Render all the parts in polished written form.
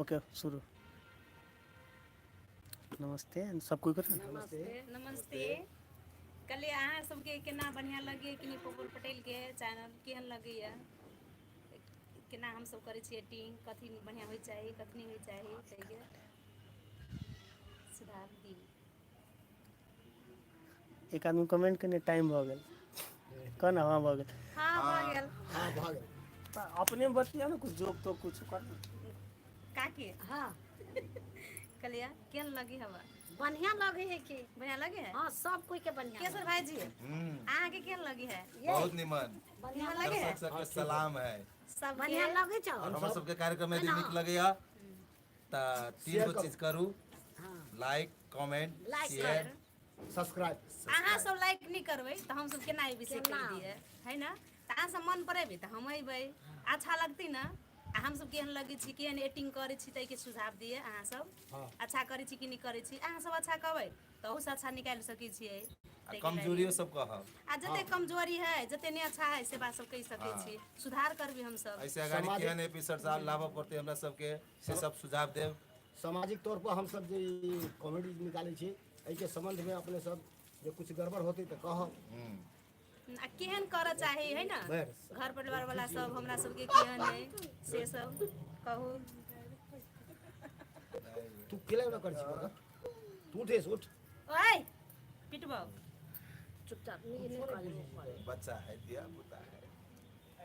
Okay शुरू। नमस्ते सब कोई करू। नमस्ते। नमस्ते। कहलियै अहाँ सबके केना बढ़िआँ लगैए कि नहि पोपल पटेलके चैनल केहन लगैए, केना हमसब करै छियै एक्टिंग, कथी बढ़िआँ होइ चाही, कथी नहि होइ चाही, ताहिके सुधार दियौ। एक आदमी कमेंट केने टाइम भऽ गेल, कह ने। हँ, भऽ गेल। हँ, भऽ गेल। हँ, भऽ गेल। तऽ अपने बतिया ने, कुछ जोक तोक कुछ कर। काकी। हँ। कहलियै केहन लगी हवा? बढ़िआँ लगै है की। बढ़िआँ लगे है। हँ, सब कोइ के बढ़िआँ केशर लगै भाईजी, हूँ। अहाँके केहन लगी है? ये। बहुत निमन। बढ़िआँ निमन लगे लगै है। दर्शक छै। सबके हँ, ठीक है। सलाम है। सबके बढ़िआँ लगै छौ। और हमर हमसब सबके कार्यक्रम है यदि ने। नीक लगैया तऽ तीन शेयर गो चीज करू: हँ, लाइक, कमेंट, लाइक शेयर, करू। शेयर। सब्सक्राइब। अहाँ सब्सक्राइब। सब लाइक नहि करबै तऽ हमसब केना एबै, से केना कहि दियै है ने। तऽ अहाँसब मन पर एबै तऽ हम अबै, अच्छा लगतै ने। आ हमसब केहन लगै छी, केहन एक्टिंग करै छी, ताहिके सुझाव दिअ अहाँसब। हँ। अच्छा करै छी कि नहि करै छी? अहाँसब अच्छा कहबै तऽ ओहूसँ अच्छा निकालि सकै छियै। आ ताहिके लागि कमजोरियो सब कहब। आ हँ जतेक कमजोरी हइ, जतेक नहि अच्छा हइ, से बात सब कहि सकै हँ छी, सुधार करबै हमसब। एहिसँ अगाड़ी सामाजिक केहन एपिसोड लाबऽ पड़तै हमरा सबके, से सब सुझाव देब। सामाजिक तौर पर हमसब जे ई कॉमेडी निकालै छी, एहिके सम्बन्धमे अपने सब जे कुछ गड़बड़ होतै तऽ कहब। आ केहन करऽ चाही है ने, बस घर परिवारवला सब हमरा सबके केहन हइ से सब कहू। तू केला ओना करै छी? तू उठे से उठ। ओइ पिटबौ। चुपचाप कुछो नहि नहि करै बुझै है। छै। बच्चा है, धिया पुता है।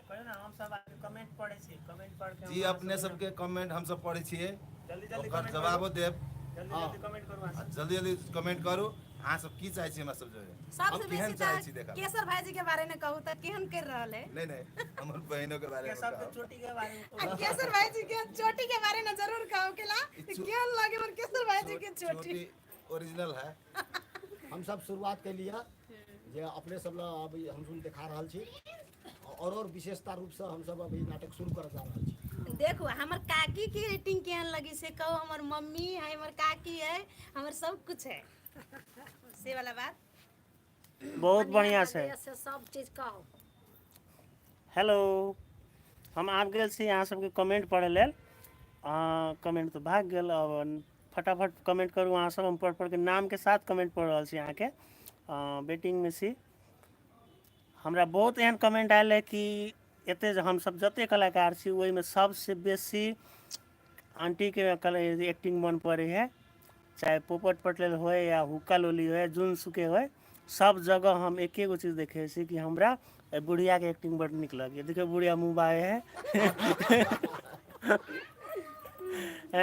कहियौ ने, हमसब आके कमेंट पढ़ै छी, कमेंट पढ़ के जी, हम अहाँ अपने सबके सबके कमेंट हमसब पढ़ै छियै, जल्दी जल्दी ओकर कमेंट करू। जवाबो देब। जल्दी हँ जल्दी कमेंट करू अहाँ आ सब। जल्दी जल्दी कमेंट करू, अहाँ सब की चाहै छी हमरा सब जोड़े, सबसँ केहन बेसी चाहै तऽ छी देखऽ ला। केशर भाईजी के बारेमे कहू तऽ केहन करि रहल है। नहि नहि, हमर बहिनो के बारे मे केशव के कहब। चोटी के बारे मे आ कहू। केशर भाईजी के चोटी के बारे में जरूर कहू केला। ई चो केहन लगे हमर केशर भाईजी चो के चोटी? चोटी ओरिजिनल है। हमसब शुरुआत केलियै जे अपने सब लग अभी हमसब देखा रहल छी, और विशेषता रूपसँ हमसब अभी नाटक शुरू करऽ जा रहल छी। देखू, हमर काकी के एक्टिंग केहन लगी से कहू। हमर मम्मी है, हमर काकी है, हमर सब कुछ है, से वाला बात। बहुत बढ़िआँ बढ़िआँ छै। लगैए से सब चीज कहू। हेलो, हम आबि गेल छी अहाँ सबके कमेंट पढ़ै लेल। कमेंट तऽ भागि गेल। अब फटाफट कमेंट करू अहाँ सब। हम पढ़ पढ़ के नामके साथ कमेंट पढ़ रहल छी अहाँके। वेटिंगमे छी। हमरा बहुत एहन कमेंट आयल है कि एते जे हमसब जते कलाकार छी, ओहिमे सबसँ बेसी आंटीके एक्टिंग मन पड़ै है, चाहे पोपट पटेल होय या हुक्का लोली होय, जुन सुके होय, सब जगह हम एके गो चीज देखै छी कि हमरा एहि बुढ़ियाके एक्टिंग बड्ड नीक लगैए। देखियौ, बुढ़िया मुँह बाहे है।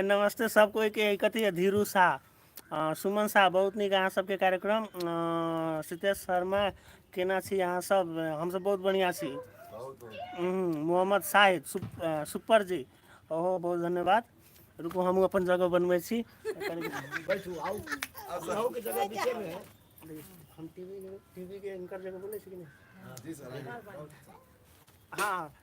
नमस्ते सब कोई के। कथी है? धीरू शाह, सुमन शाह, बहुत नीक अहाँ सबके कार्यक्रम। सितेश शर्मा, केना छी अहाँ सब? हमसब बहुत बढ़िआँ छी। बहुत बहुत। मोहम्मद शाहिद सुपर जी, ओहो, बहुत धन्यवाद। रुकू, हमहूँ अपन जगह बनबै छी कनि। बैठू आउ। अब सर अपनहु के जगह बीचेमे है। हम टीवी के इनकर जगह बोलै छी कि नहि? जी सर, आइए। बहुत अच्छा। हँ,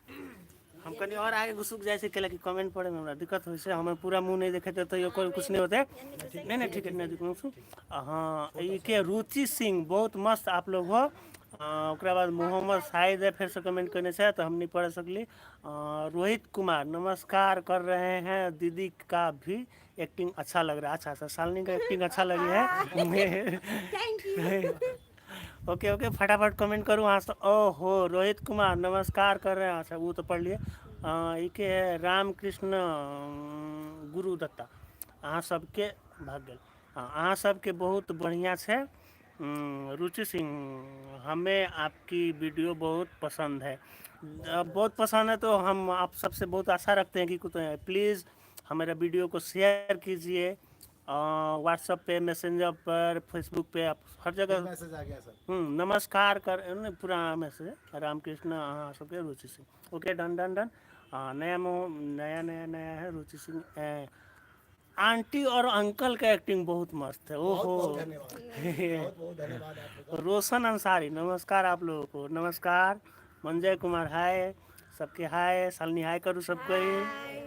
हम कनि आओर आगे घुसुक जाइ छी, कैलाकि कमेंट पढ़ैमे हमरा दिक्कत होइ छै। हमर पूरा मुँह नहि देखेतै तैयो कोइ कुछ नहि होतै। ठीक नहीं नहीं, ठीक ठीक है। ठीक। नहीं, ठीक। हाँ, छोटा ई सा के रुचि सिंह, बहुत मस्त आप लोग हो। ओकरा बाद मोहम्मद शाहिद है, फेरसँ कमेंट करने छै तऽ हम नहीं पढ़ सकली। रोहित कुमार नमस्कार कर रहे हैं, दीदी का भी एक्टिंग अच्छा लग रहा है। अच्छा अच्छा, शालिनी का एक्टिंग अच्छा लगी है। Thank you. Okay okay, फटाफट कमेंट करू अहाँ सब। ओहो, रोहित कुमार नमस्कार कर रहे हैं। अच्छा, वो तो पढ़ लिए। ई के है रामकृष्ण गुरु दत्ता, अहाँ सबके भाग गेल। अहाँ सबके बहुत बढ़िआँ छै। रुचि सिंह, हमें आपकी वीडियो बहुत पसंद है। बहुत पसंद है तो हम आप सबसे बहुत आशा रखते हैं कि कुछ प्लीज़ हमारे वीडियो को शेयर कीजिए व्हाट्सएप पे, मैसेंजर पर, फेसबुक पे, आप हर फिर जगह। मैसेज आ गया सर। नमस्कार कर नहीं, पूरा मैसेज। रामकृष्ण, अहाँ सबके रुचि Singh, okay, done done done. नया मोह नया नया नया है रुचि सिंह। आंटी और अंकल का एक्टिंग बहुत मस्त है। बहुत ओहो। बहुत धन्यवाद, बहुत बहुत धन्यवाद आप लोग का। रोशन अंसारी, नमस्कार आप लोगों को, नमस्कार। मंजय कुमार, हाय सबके, हाय। शालिनी, हाय करू सबके। हाय।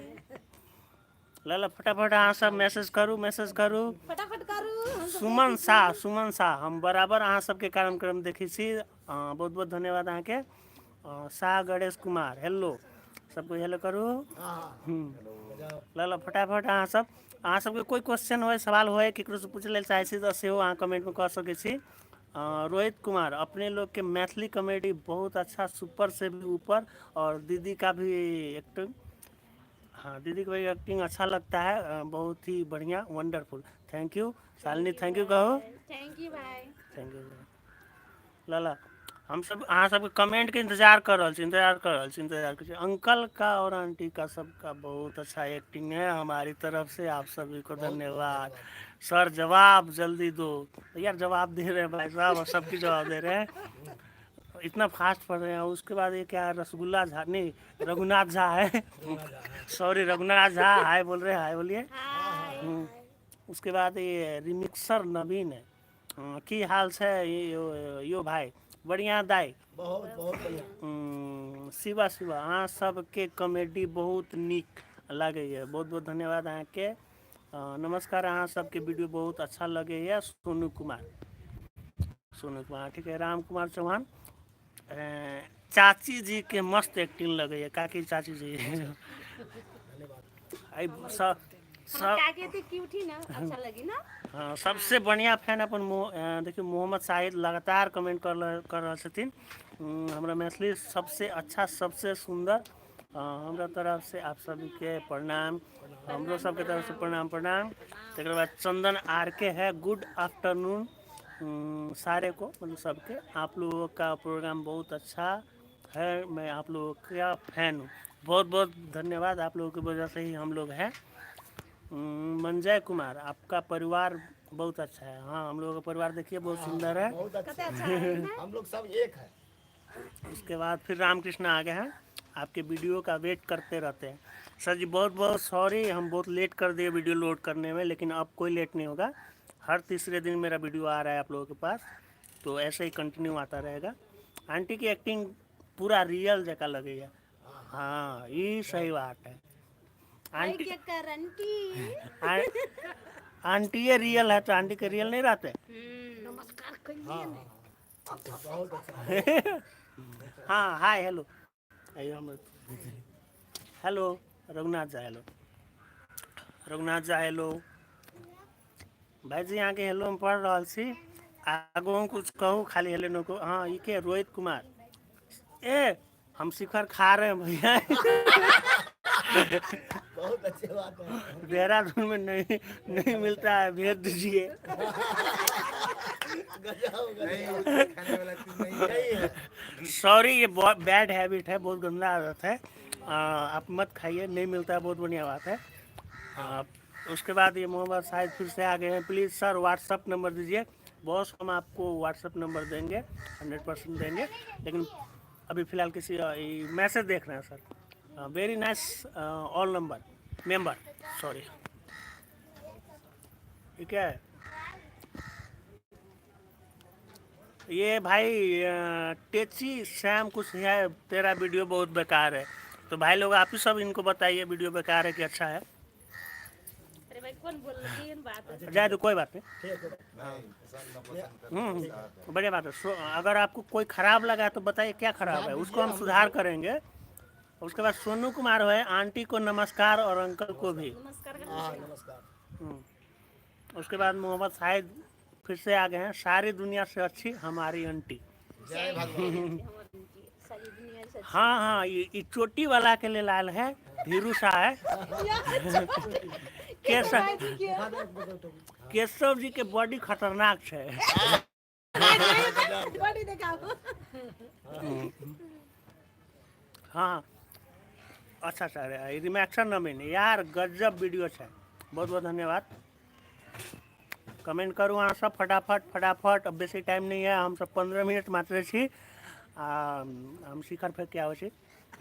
ल ल, फटाफट अहाँ सब मैसेज करू, मैसेज करू। फटाफट करू, हमसब सुमन देखै छी। शाह, सुमन शाह, हम बराबर अहाँ सबके कार्यक्रम देखै छी। बहुत बहुत धन्यवाद अहाँके। शाह गणेश कुमार, हेलो। सबको हेलो करू। हाँ। गजब। ल ल, फटाफट अहाँ सब, अहाँ सबके कोई क्वेश्चन होए, सवाल होए, केकरो से पूछै लेल चाहै छी तऽ सेहो अहाँ कमेंटमे कऽ सकै छी। रोहित कुमार, अपने लोग के मैथिली कॉमेडी बहुत अच्छा, सुपर से भी ऊपर, और दीदी का भी एक्टिंग, हाँ, दीदी का भी एक्टिंग अच्छा लगता है, बहुत ही बढ़िया, wonderful. Thank you Shalini, thank you कहो। Thank you भाई। Thank you. ल ल, हम सब अहाँ सबके कमेंट के इंतजार कर रहल छी, इंतजार कर रहल छी, इंतजार कर छी। अंकल का और आंटी का सबका बहुत अच्छा एक्टिंग है, हमारी तरफ से आप सभी को धन्यवाद। सर जवाब जल्दी दो यार। जवाब दे रहे हैं भाई साहब और सबकी जवाब दे रहे हैं, इतना फास्ट पढ़ रहे हैं। उसके बाद ये क्या है, रसगुल्ला झा, नहीं, रघुनाथ झा है, सॉरी, रघुनाथ झा हाय बोल रहे हैं, हाय बोलिए। हाय। उसके बाद ये रिमिक्सर नवीन है, की हाल छै यो, यो भाई? बढ़िया दाई। बहुत बहुत बढ़िया। शिवा शिवा, अहाँ सबके कॉमेडी बहुत नीक लागैए, बहुत बहुत धन्यवाद अहाँके। नमस्कार, अहाँ सबके वीडियो बहुत अच्छा लगैए, सोनू कुमार, सोनू कुमार, ठीक है। राम कुमार चौहान, चाची जी के मस्त एक्टिंग लगैए, काकी, चाची जी। धन्यवाद। आई सब हमर सब काकी एते क्यूट ही ना, अच्छा लगी ना। हाँ, सबसे बढ़िया फैन अपन देखियौ, मोहम्मद शाहिद लगातार कमेंट कर रहल छथिन। हमरा मैथिली सबसे अच्छा, सबसे सुंदर, हमरा तरफ से आप सभी के प्रणाम। हमरो सबके तरफ से प्रणाम, प्रणाम। तकर बाद चंदन आर के है, गुड आफ्टरनून सारे को, मतलब सबके, आप लोगों का प्रोग्राम बहुत अच्छा है, मैं आप लोगों का फैन हूँ। बहुत बहुत धन्यवाद, आप लोगों की वजह से ही हम लोग हैं। मंजय कुमार, आपका परिवार बहुत अच्छा है। हाँ, हम लोगों का परिवार देखिए बहुत सुंदर है। बहुत कते अच्छा। अच्छा है ना। हम लोग सब एक है। उसके बाद फिर रामकृष्ण आ गए हैं, आपके वीडियो का वेट करते रहते हैं। सर जी, बहुत बहुत सॉरी, हम बहुत लेट कर दिए वीडियो लोड करने में, लेकिन अब कोई लेट नहीं होगा। हर तीसरे दिन मेरा वीडियो आ रहा है आप लोगों के पास, तो ऐसे ही कंटिन्यू आता रहेगा। आंटी की एक्टिंग पूरा रियल जगह लगेगा। हाँ, ये सही बात है। आंटी के गारंटी। आंटी ये रियल है तो आंटी के रियल नहीं रहते। नमस्कार कहिए। हाँ हाँ, बहुत अच्छा। हाँ, हाय, हेलो, आइए हम। Hello Raghunath Jha, hello Raghunath Jha, hello भाईजी, अहाँके हेलो हम पढ़ रहल छी, आगू कुछ कहू, खाली हेलो नको। हाँ, ई के रोहित कुमार, ए हम शिखर खा रहे हैं भैया। बहुत अच्छी बात है। देहरादून में नहीं नहीं मिलता है, भेज दीजिए। गजब। नहीं। गजब। वो खाने वाला चीज नहीं है। नहीं है। सॉरी, ये बहुत बैड हैबिट है, बहुत गंदा आदत है, आप मत खाइए। नहीं मिलता है, बहुत बढ़िया बात है। उसके बाद ये मोहम्मद शाहिद फिर से आ गए हैं, प्लीज़ सर व्हाट्सअप नंबर दीजिए। बॉस, हम आपको व्हाट्सअप नंबर देंगे, 100% देंगे, लेकिन अभी फ़िलहाल किसी मैसेज देख रहे हैं sir. Very nice all number member, sorry, ये क्या है? ये भाई टेची श्याम कुछ है, तेरा वीडियो बहुत बेकार है। तो भाई लोग, आप ही सब इनको बताइए, वीडियो बेकार है कि अच्छा है? अरे भाई, कौन बोल रही है बात? जाए तो कोई बात नहीं। ठीक है। नहीं, पसंद नापसंद कर बढ़िया बात है। सो अगर आपको कोई खराब लगा तो बताइए क्या खराब है, उसको हम सुधार करेंगे। उसके बाद सोनू कुमार है, आंटी को नमस्कार और अंकल को भी। नमस्कार। हाँ, नमस्कार। उसके बाद मोहम्मद शाहिद फिर से आ गए हैं, सारी दुनिया से अच्छी हमारी आंटी। जय भगवान। सारी दुनिया से हाँ, ये चोटी वाला के लिए लाल है, धीरू सा है। केशव दिखा दो, बदल तो। केशव जी के बॉडी खतरनाक है। बॉडी दिखाओ। हाँ, अच्छा अच्छा, अरे रिमैक्सन नवीन यार, गजब वीडियो है, बहुत बहुत धन्यवाद। कमेंट करू अहाँ सब फटाफट फटाफट, अब बेसी टाइम नहीं है, हम सब 15 मिनट मात्र छी। आ हम शिखर फेंक के आबै छी।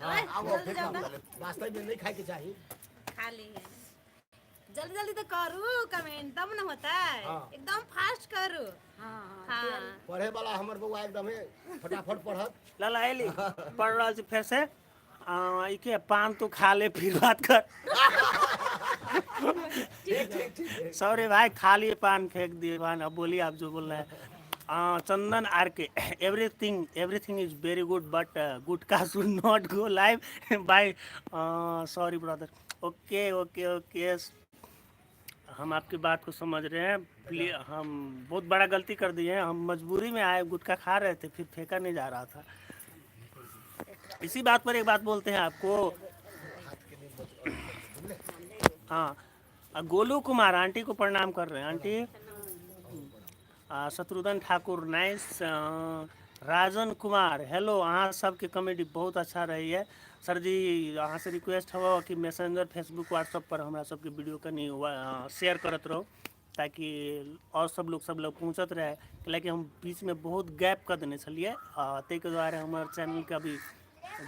हाँ, आबो, फेंक आबो। वास्तव में नहीं खाए के चाही। खा ली है। जल्दी जल्दी तो करू कमेंट, तब न होता है। हाँ। एकदम फास्ट करू। हाँ। हाँ। पढ़े वाला हमर बउआ एकदम फटाफट पढ़त। लाला एली, पढ़ रहल छी फेर से। ई के पान तू खा ले, फिर बात कर। ठीक ठीक ठीक। सॉरी भाई, खा लिए पान, फेंक दिए पान, अब बोलिए आप जो बोल रहे हैं। Chandan R K, everything everything is very good, but gutka should not go live by. Sorry brother. Okay okay okay, हम आपकी बात को समझ रहे हैं। प्लीज, हम बहुत बड़ा गलती कर दिए हैं। हम मजबूरी में आए, गुटखा खा रहे थे, फिर फेंका नहीं जा रहा था। इसी बात पर एक बात बोलते हैं आपको। हाँ, गोलू कुमार आंटी को प्रणाम कर रहे हैं aunty. Shatrughan Thakur nice. Rajan Kumar hello, अहाँ सबके कॉमेडी बहुत अच्छा रही है। सर जी, अहाँ से रिक्वेस्ट हो कि मैसेंजर, फेसबुक, व्हाट्सअप पर हमरा सबके वीडियो कनी शेयर करत रहो, ताकि और सब लोग सब लोग पहुँचत रहे। कैलाकि हम बीच में बहुत गैप कऽ देने छलियै, ताहिके दुआरे हमर चैनलके अभी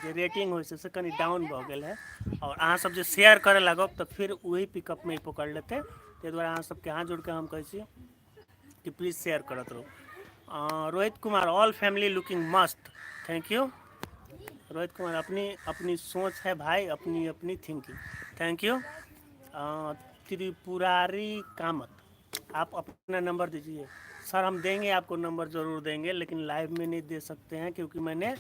जे रेटिंग होइ छै से कनि डाउन भऽ गेल है। आओर अहाँ सब जे शेयर करऽ लागब तऽ फिर वही पिकअपमे ही पकड़ लेतै। ताहि दुआरे अहाँ सबके हाथ जोड़ि कऽ हम कहै छी कि प्लीज शेयर करत रहू। Rohit Kumar, all family looking मस्त। Thank you Rohit Kumar. अपनी अपनी सोच है भाई, अपनी अपनी thinking. Thank you. Tripurari Kamat, आप अपना नंबर दीजिए। सर, हम देंगे आपको नंबर, ज़रूर देंगे, लेकिन लाइव में नहीं दे सकते हैं, क्योंकि मैंने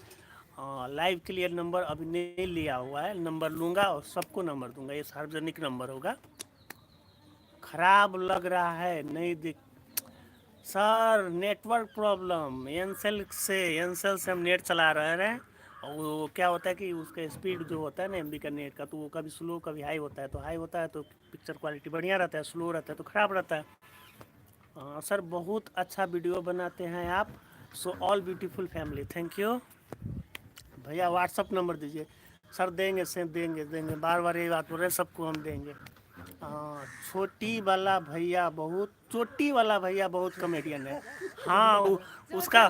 लाइव के लिए नंबर अभी नहीं लिया हुआ है। नंबर लूँगा और सबको नंबर दूंगा, ये सार्वजनिक नंबर होगा। खराब लग रहा है, नहीं दिख सर, नेटवर्क प्रॉब्लम। एयरसेल से हम नेट चला रहे हैं और वो क्या होता है कि उसका स्पीड जो होता है ना एमबी का नेट का, तो वो कभी स्लो, कभी हाई होता है। तो हाई होता है तो पिक्चर क्वालिटी बढ़िया रहता है, स्लो रहता है तो ख़राब रहता है। सर, बहुत अच्छा वीडियो बनाते हैं आप। So all beautiful family, thank you. भैया, व्हाट्सअप नंबर दीजिए। सर, देंगे से देंगे देंगे, बार बार यही बात बोल रहे हैं, सबको हम देंगे। छोटी वाला भैया बहुत, चोटी वाला भैया बहुत कॉमेडियन है। हाँ, उसका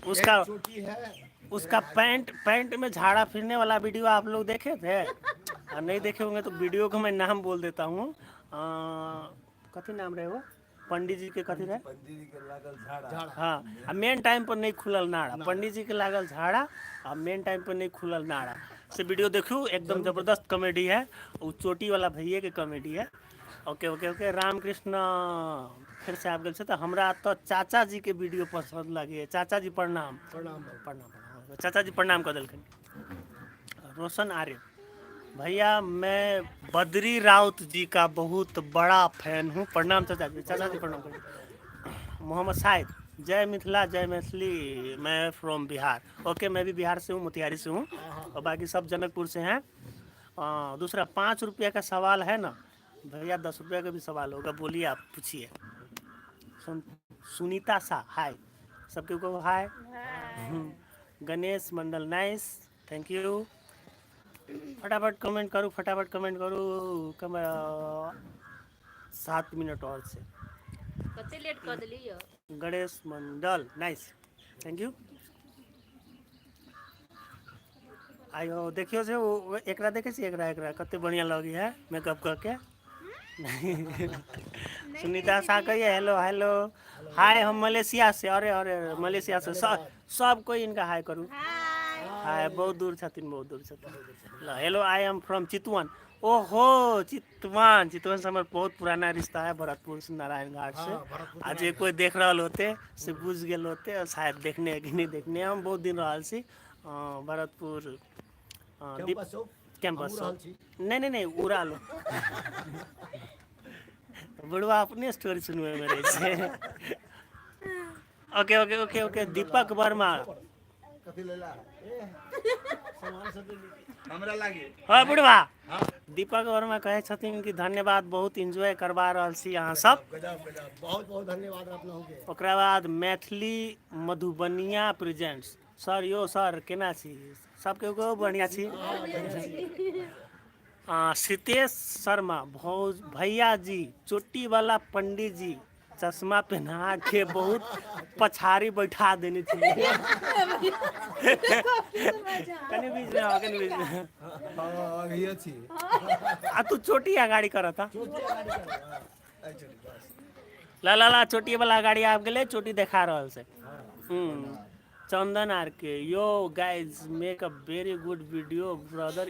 उसका चोटी है। उसका पैंट पैंट में झाड़ा फिरने वाला वीडियो आप लोग देखे थे? और नहीं देखे होंगे तो वीडियो को मैं नाम बोल देता हूँ। कथी नाम रहे वो पंडित जी के, कथी रहे? पंडित जी के लागल झाड़ा। झाड़ा। हाँ, आ मेन टाइम पर नहीं खुलल नाड़ा। पंडित जी के लागल झाड़ा आ मेन टाइम पर नहीं खुलल नाड़ा से वीडियो देखू, एकदम जबरदस्त कॉमेडी है। वो चोटी वाला भैये के कॉमेडी है। ओके ओके ओके, रामकृष्ण फिर से आबि गेल छै। तऽ हमरा तऽ चाचा जी के वीडियो पसंद लगैए। चाचा जी, प्रणाम। प्रणाम बाबू। प्रणाम प्रणाम चाचा जी, प्रणाम कऽ देलखिन। रोशन आर्य भैया, मैं बद्री राउत जी का बहुत बड़ा फैन हूँ। प्रणाम चाचा जी। चाचा जी, प्रणाम करिए। मोहम्मद शाहिद, जय मिथिला, जय मैथिली, मैं फ्रॉम बिहार। ओके, मैं भी बिहार से हूँ, मोतिहारी से हूँ और बाकी सब जनकपुर से हैं। दूसरा 5 रुपया का सवाल है ना भैया? 10 रुपया का भी सवाल होगा, बोलिए, आप पूछिए। सुन सुनीता सा हाय, सबके को हाय। गणेश मंडल नाइस, thank you. फटाफट कमेंट करू, फटाफट कमेंट करू। कम 7 मिनट और से। कते लेट कऽ देली यौ। गणेश मंडल नाइस, thank you. आइयो देखियो से ओ एकरा देखै छी, एकरा एकरा कते बढ़िया लगी है मेकअप करके। सुनीता शाह कहिए हेलो हेलो हाय, हम मलेशिया से। अरे अरे अरे, मलेशिया से सब सब कोई इनका हाय करू। हाय, बहुत दूर छथिन, बहुत दूर छथिन। ल, hello, I am from Chitwan. ओहो, चितवन, चितवन से हमर बहुत पुराना रिश्ता है, भरतपुर से, नारायण घाट से। हाँ, भरतपुर। आ जे कोई देख रहल होते से बुझ गेल होते और शायद देखने कि नहीं देखने। हम बहुत दिन रहल छी भरतपुर दीप कैंपस चौक। कैंपस। हमहूँ रहल छी। नहीं नहीं नहीं, उड़ा लो बुढ़वा, अपने स्टोरी सुनवे में रहै छै। Okay okay okay okay, Deepak Verma. कथी लेला? ए, सामान सब ले। हमरा लागे। हाँ बुढ़वा, दीपक वर्मा कहै छथिन कि धन्यवाद, बहुत इंजॉय करवा रहल छी अहाँ सब। गजब गजब, बहुत बहुत धन्यवाद अपना के। ओकरा बाद मैथिली मधुबनिया प्रेजेंट्स सर, यो सर, केना छी? सबके को बढ़िया छी। सितेश शर्मा, भौज भैया जी, चोटी वाला पंडित जी चश्मा पहना के बहुत पछाड़ी बैठा देने छी। कनि बीच में आओ, कनि बीच में। हाँ, अभी छी। आ तू चोटी अगाड़ी करता। चोटी अगाड़ी कर, हाँ। एहि चोटी बस। ला ला ला, चोटी वाला गाड़ी आबि गेलै, चोटी देखा रहल छै। चंदन आर के, yo guys, make a very good video brother,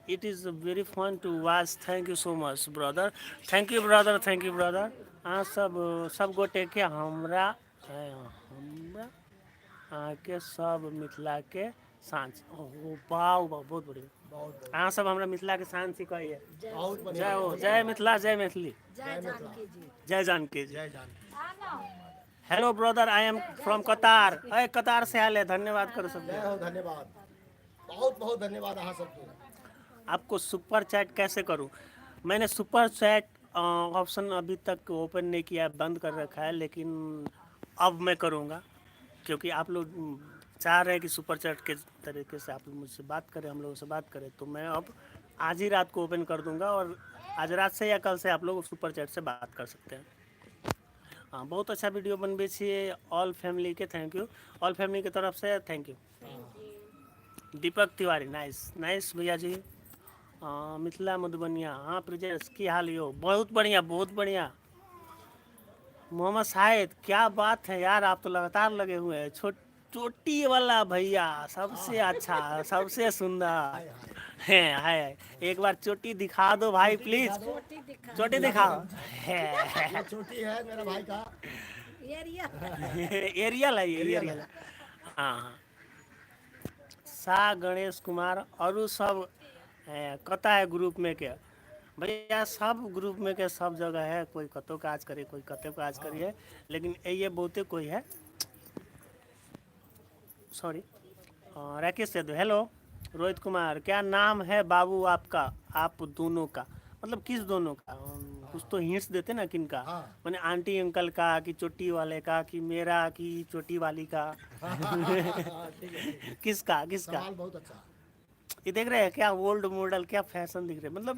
it is very fun to watch. Thank you so much brother, thank you brother, thank you brother. अहाँ सब सब गोटे के हमरा हमरा अहाँके सब मिथिला के शान छी। ओहो वाह वाह, बहुत बढ़िया। बहुत बहुत। अहाँ सब हमरा मिथिला के शान छी कहैया। बहुत बढ़िया। जय हो, जय मिथिला, जय मैथिली। जय जानकी जी। जय जानकी जी। जय Janaki. Hello brother, I am from Qatar. अरे कतार से आयल है, धन्यवाद करो सबके। जय हो, धन्यवाद, बहुत बहुत धन्यवाद अहाँ सबके। आपको सुपर चैट कैसे करूं? मैंने सुपर चैट ऑप्शन अभी तक ओपन नहीं किया है, बंद कर रखा है, लेकिन अब मैं करूंगा, क्योंकि आप लोग चाह रहे हैं कि सुपर चैट के तरीके से आप लोग मुझसे बात करें, हम लोगों से बात करें, तो मैं अब आज ही रात को ओपन कर दूंगा और आज रात से या कल से आप लोग सुपर चैट से बात कर सकते हैं। हाँ, बहुत अच्छा वीडियो बनबै छियै, ऑल फैमिली के thank you, all family के तरफ से thank you. Deepak Tiwari, nice nice भैया जी। मिथिला मधुबनिया, हाँ ब्रजेश की हाल यो? बहुत बढ़िया, बहुत बढ़िया। मोहम्मद शाहिद, क्या बात है यार, आप तो लगातार लगे हुए हैं। चोटी वाला भैया सबसे अच्छा, सबसे सुंदर है, है। एक बार चोटी दिखा दो भाई प्लीज, चोटी दिखाओ। है। ये चोटी है मेरा भाई का। एरियल है ये, एरियल। हाँ हाँ। सा गणेश कुमार और सब कता है ग्रुप में के भैया? सब ग्रुप में के सब जगह है, कोई कतो काज करे, कोई कतो काज करिए, लेकिन ये बहुते कोई है। सॉरी। राकेश यादव, हेलो। रोहित कुमार, क्या नाम है बाबू आपका? आप दोनों का मतलब किस दोनों का? कुछ तो हिंट्स देते ना किनका। हाँ। माने आंटी अंकल का कि चोटी वाले का कि मेरा कि चोटी वाली का? हाँ, ठीक है, ठीक है। किसका किसका? सवाल बहुत अच्छा। ये देख रहे हैं क्या ओल्ड मॉडल, क्या फैशन दिख रहे हैं, मतलब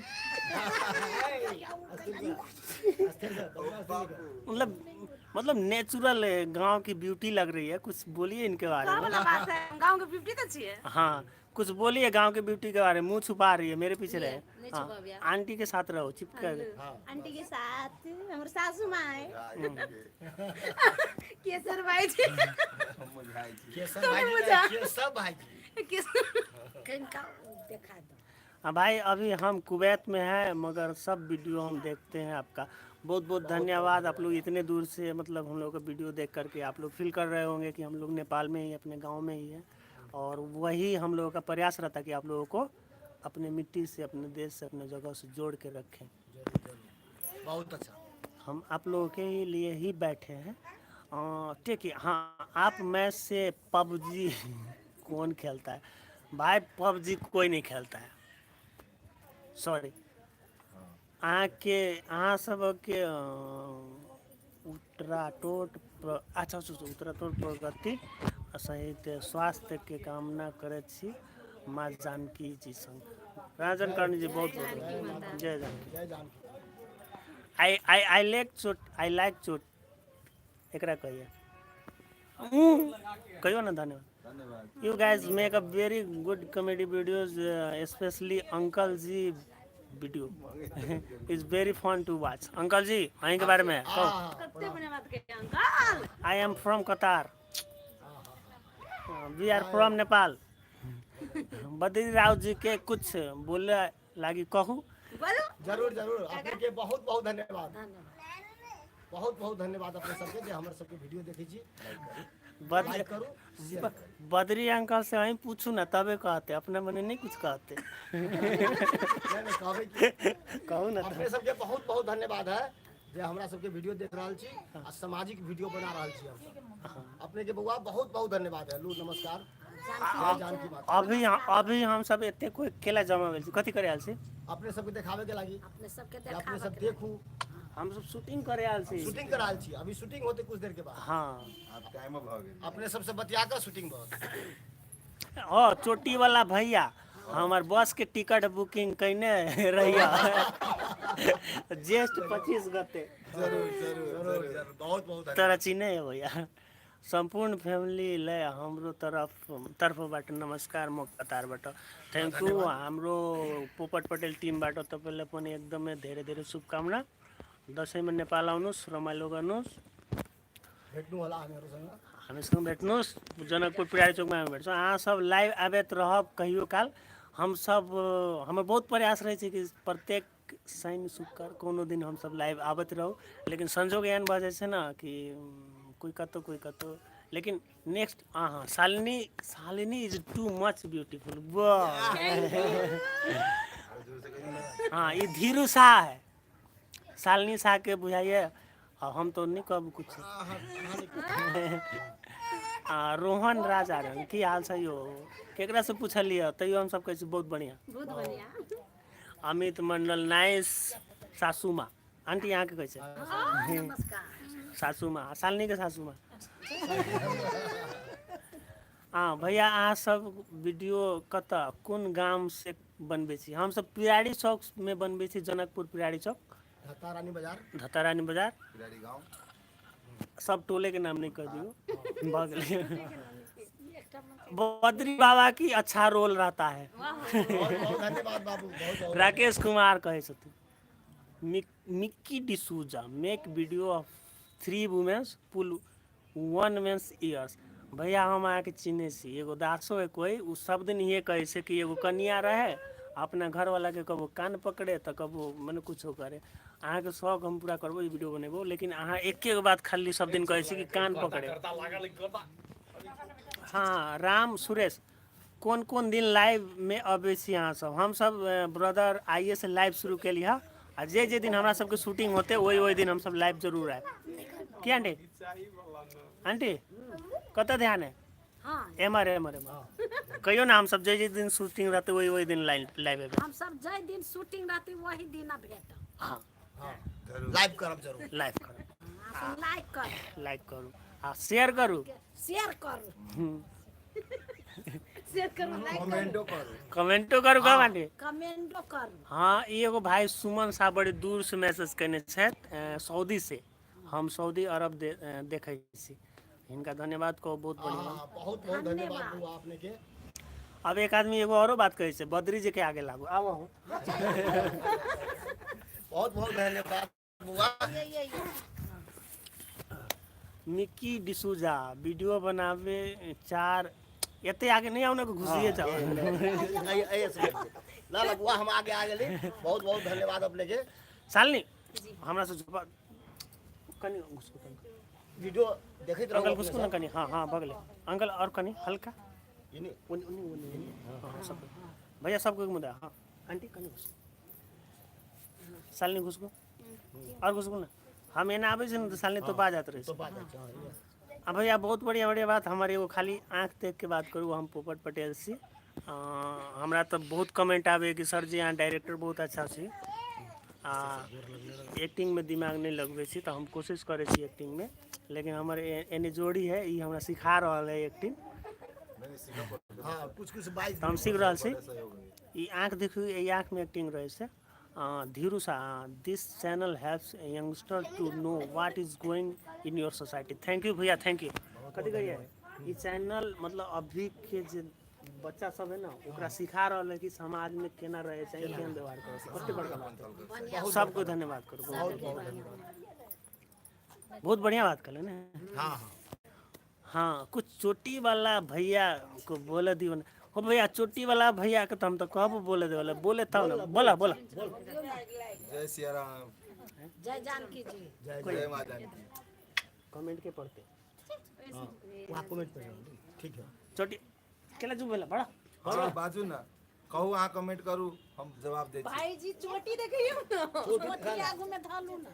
मतलब नेचुरल गांव की ब्यूटी लग रही है। कुछ बोलिए इनके बारे में। वाला बात है, गांव के ब्यूटी तो छिए। हाँ, कुछ बोलिए गांव के ब्यूटी के बारे में। मुंह छुपा रही है, मेरे पीछे रहे। नहीं हाँ, छुपाबिया। आंटी के साथ रहो, चिपक के। आंटी के साथ, हमर सासू माँ है। केसर भाई जी। केशव भाई जी, केशव भाई जी। केसर। हाँ भाई, अभी हम कुवैत में हैं, मगर सब वीडियो हम देखते हैं आपका। बहुत बहुत धन्यवाद। आप लोग इतने दूर से मतलब हम लोग का वीडियो देख करके आप लोग फील कर रहे होंगे कि हम लोग नेपाल में ही, अपने गांव में ही हैं, और वही हम लोगों का प्रयास रहता है कि आप लोगों को अपने मिट्टी से, अपने देश से, अपने जगह से जोड़ के रखें। जरूर जरूर, बहुत अच्छा। हम आप लोगों के ही लिए ही बैठे हैं। ठीक है। हाँ, आप मैं से पबजी कौन खेलता है भाई? पबजी कोई नहीं खेलता है, सॉरी। अहाँके अहाँ सबके उत्तराटोट अच्छा अच्छा, उत्तराटोट प्रगति सहित स्वास्थ्य के कामना करैत छी माँ जानकी जी संग। राजन कर्ण जी, बहुत बहुत जय जानकी। जय जानकी। आई आई I like चोट, I like चोट। एकरा कहिए, कहियो ना। धन्यवाद। धन्यवाद। You guys make a very good comedy videos, especially Uncle Ji video is very fun to watch. Uncle जी, अहीं के बारे में कहो। कते बढ़िया बात कहिए uncle. I am from Qatar. We are from Nepal. Badri Rao ji के कुछ बोले लागी कहू। बोलो। जरूर जरूर, अपने के बहुत बहुत धन्यवाद, बहुत बहुत धन्यवाद अपने सबके जे हमर सबके वीडियो देखै छी। बद्री लाइक करू, शेयर करू। बद्री अंकल से अहीं पूछू ना, तबे कहते, अपने मने नहीं कुछ कहते। नहीं नहीं, कहबै की। कहू ना। अपने सबके बहुत बहुत धन्यवाद है जे हमरा सबके वीडियो देख रहल छी आ सामाजिक वीडियो बना रहल छी हम सब। अपने के बउआ बहुत बहुत धन्यवाद है। लू, नमस्कार, जय जानकी माता। अभी अभी हम सब एते कोई केला जमा भेल छी, कथी करे आयल छी? अपने सबके देखावे के लागी। अपने सबके जे अपने सब देखाबऽ के। देखू। हम सब शूटिंग करे आयल छी। शूटिंग करायल छी, अभी शूटिंग होते कुछ देर के बाद। हाँ। आब टाइमो भऽ गेल। अपने सबसे बतिया कऽ शूटिंग भऽ ओ चोटी वाला भैया, हमर बस के टिकट बुकिंग कैने रहिया ज्येष्ठ 25 गते। जरूर जरूर। जरूर जरूर, बहुत बहुत धन्यवाद। तोरा चिन्हे है भैया। सम्पूर्ण फ्यामिलीलाई हाम्रो तर्फबाट नमस्कार, म कतारबाट। Thank you. हाम्रो पोपट पटेल टिमबाट तपाईँलाई पनि एकदमै धेरै धेरै शुभकामना। दसैँमा नेपाल आउनुहोस्, रमाइलो गर्नुहोस्। भेट्नु होला हामीहरूसँग। हामीसँग भेट्नुहोस्, जनकपुर पुरारी चौकमा हामी भेट्छौँ। अहाँ सब लाइभ आबैत रहब कहियो काल। हमसब, हमर बहुत प्रयास रहै छै कि प्रत्येक हरेक शनि शुक्र कोनो दिन हमसब लाइव आबैत रहू, लेकिन संजोग एहन भऽ जाइ छै ने कि कोइ कतहु कोइ कतहु। लेकिन नेक्स्ट अहाँ Shalini, Shalini is too much beautiful. वाह, हँ ई धीरू शाह है, शालिनी शाहके बुझाइए, आ हम तऽ नहि कहब किछु। आ रोहन राजा रन, की हाल छै यौ? केकरासँ पुछलियै तैयो हमसब कहै छी बहुत बढ़िआँ, बहुत बढ़िआँ। अमित मंडल नाइस। सासू माँ आंटी अहाँके कहै छै नमस्कार सासू माँ, शालिनीके सासू माँ। हँ भैया, अहाँ सब वीडियो कतऽ कोन गाम से बनबै छी? हमसब पिरारी चौकमे बनबै छी, जनकपुर पिरारी चौक, धत्ता रानी बाजार, धत्ता रानी बाजार, पिरारी गाँव। सब टोले के नाम नहीं कह दियो, भऽ गेलै। बद्री बाबा की अच्छा रोल रहता है। बहुत बहुत धन्यवाद बाबू, बहुत बहुत। राकेश कुमार कहै छथिन, Mickey D'Souza make video of 3 womens pull 1 men's ears. भैया हम अहाँके चिन्है छी, एगो दासो है कोइ, ओ सब दिन इहे कहै छै कि एगो कनिया रहै, अपना घरवालाके कबो कान पकड़े तऽ कबो मने कुछो करे। अहाँके शौक हम पूरा करबो, ई वीडियो बनेबो, लेकिन अहाँ एके गो बात खाली सब दिन कहै छी कि कान पकड़े। हाँ राम सुरेश, कोन कोन दिन लाइव में अबै छी अहाँ सब? हम सब ब्रदर आइए से लाइव शुरू केली हँ, आ जे जे दिन हमरा सबके शूटिंग होते ओहि ओहि दिन हम सब लाइव जरूर आयब। की आंटी? आंटी कतऽ ध्यान है? हाँ एमहर एमहर एमहर कहियो ना, हम सब जे जे दिन शूटिंग रहते ओहि ओहि दिन लाइव लाइव एबै। हम सब जाहि दिन शूटिंग रहते वही दिन भेटब। हाँ लाइव करब जरूर, लाइव करब। लाइक करू, लाइक करू आ शेयर करू, शेयर करू, शेयर करू, लाइक करू, कमेंटो करू, कमेंटो करू। कब आंटी? कमेंटो करू। हाँ ई एगो भाई सुमन साहब बड़ी दूर से मैसेज केने छथि, सऊदी से। हम सऊदी अरब देखै छी, हिनका धन्यवाद कहू। बहुत बढ़िया, बहुत बहुत धन्यवाद बुआ अपने के। अब एक आदमी एगो औरो बात कहै छै, बद्री जी के आगे लागू आब अहूँ। बहुत बहुत धन्यवाद बुआ। मिक्की डिसूजा वीडियो बनावे चार, एते आगे नहीं आओ ना, घुसिए जाओ। ना ना बुआ, हम आगे आ गेली। बहुत बहुत धन्यवाद अपने के। शालिनी हमरा से झुपा कनी घुसकू, कनी वीडियो देखैत रहू अंकल, घुसकू ना कनी। हाँ हाँ, बगले अंकल, और कनी हल्का इने ओने ओने ओने। हाँ सब भैया सबको मुदा। हाँ आंटी कनी घुसकू, शालिनी घुसकू और घुसकू ना। हम एना आबै छै ने तऽ शालिनी तो बा जात रहे। तो बा जाइ छै। आ भैया बहुत बढ़िया बढ़िया बात। हमर एगो खाली आँख देख के बात करू। हम पोपट पटेल छी। हमरा तऽ बहुत कमेंट आबै कि सर जी अहाँ डायरेक्टर बहुत अच्छा छी आ एक्टिंगमे दिमाग नहि लगबै छी, तऽ हम कोशिश करै छी एक्टिंगमे, लेकिन हमर एने जोड़ी है, ई हमरा सिखा रहल है एक्टिंग। हाँ कुछ कुछ बाइज तऽ हम सीख रहल छी। ई आँख देखू, एहि आँखमे एक्टिंग रहै छै। Dhiru Shah, this channel helps youngster to know what is going in your society. Thank you भैया, thank you. कथी कहिए, ई चैनल मतलब अभी के जे बच्चा सब है ना, ओकरा सिखा रहल है कि समाज में केना रहे चाहिए, केना व्यवहार करे। कते बड़का बात है। सबको धन्यवाद करू, बहुत बहुत धन्यवाद। बहुत बढ़िया बात कहले ने। हाँ हाँ हाँ, कुछ चोटी वाला भैया को बोले दियो ना। हो भैया, चोटी वाला भैया के तो हम तो कहबो बोले देवला, बोले तब ना। बोला बोला। जय सिया राम, जय जानकी जी, जय जय माँ जानकी। कमेंट के पढ़ते वहाँ कमेंट पर ठीक है। चोटी केला चुप भेला बड़ा। हाँ बाजू ना, कहू अहाँ कमेंट करू, हम जवाब दै छी। भाईजी चोटी देखियौ ना, चोटी आगू में धलू ना।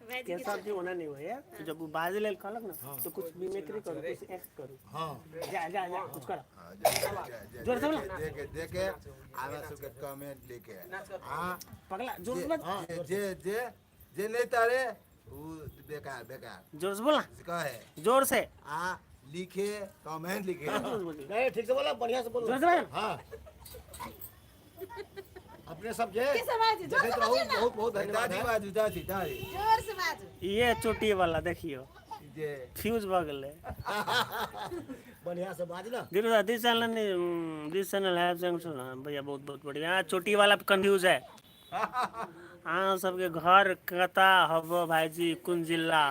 भाईजी केशव जी ओना नहीं होया, जब वो बाजे लेल कहलक ना तो कुछ मिमिक्री करू, कुछ एक्ट करू। हाँ जा जा जा, कुछ करो। हाँ, जा, जा, जा, जोर से बोला। देखे देखे आना सबके कमेंट लिखे। हाँ पगला जोर से जे बोल, जे जे जे नहीं तारे वो बेकार बेकार। जोर से बोला, कहे जोर से आ लिखे, कमेंट लिखे। जोर से बोल, नहीं ठीक से बोला, बढ़िया से बोलो, जोर से बोल। हाँ अपने सब जे भाईजी जोर देखैत से रहू, बाजू ना, बहुत बहुत धन्यवाद। दादी बाजू, दादी दादी जोर से बाजू। ये चोटी वाला देखियो जे फ्यूज भऽ गेलै। बढ़िया से बाज ना। धीरू दा, this channel this channel है जंक्शन। भैया बहुत बहुत बढ़िया। चोटी वाला कंफ्यूज है। अहाँ सबके घर कता हब भाईजी, कोन जिला?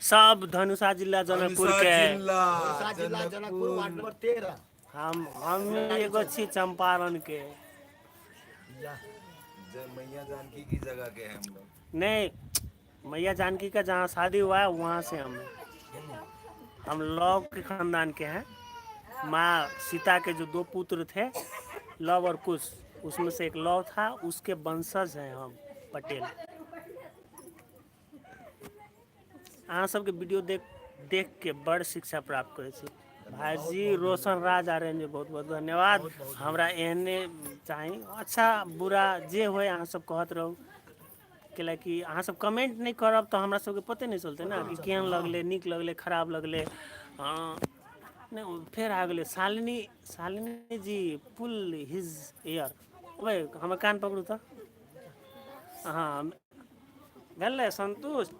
सब धनुषा जिला जनकपुर के। जिला जिला जनकपुर, वार्ड नंबर 13। हम एगो छी चंपारण के। या जय मैया जानकी की जगह के हैं हम लोग। नहीं, मैया जानकी का जहाँ शादी हुआ है वहाँ से हम हैं। हम लव के खानदान के हैं। माँ सीता के जो दो पुत्र थे, लव और कुश, उसमें से एक लव था, उसके वंशज हैं हम पटेल। अहाँ सबके वीडियो देख देख के बड़ शिक्षा प्राप्त करै छी। भाईजी रोशन राज आर्यन जी, बहुत बहुत धन्यवाद। हमरा एहने चाही, अच्छा बुरा जे होय अहाँ सब कहत रहू, कैलाकि अहाँ सब कमेंट नहि करब तऽ हमरा सबके पते नहि चलतै ने कि केहन लगलै, नीक लगलै, खराब लगलै। हँ नहि, ओ फेर आ गेलै शालिनी। शालिनी जी पुल his year. ओए, हमर कान पकड़ू तऽ। हँ, भेलै संतुष्ट।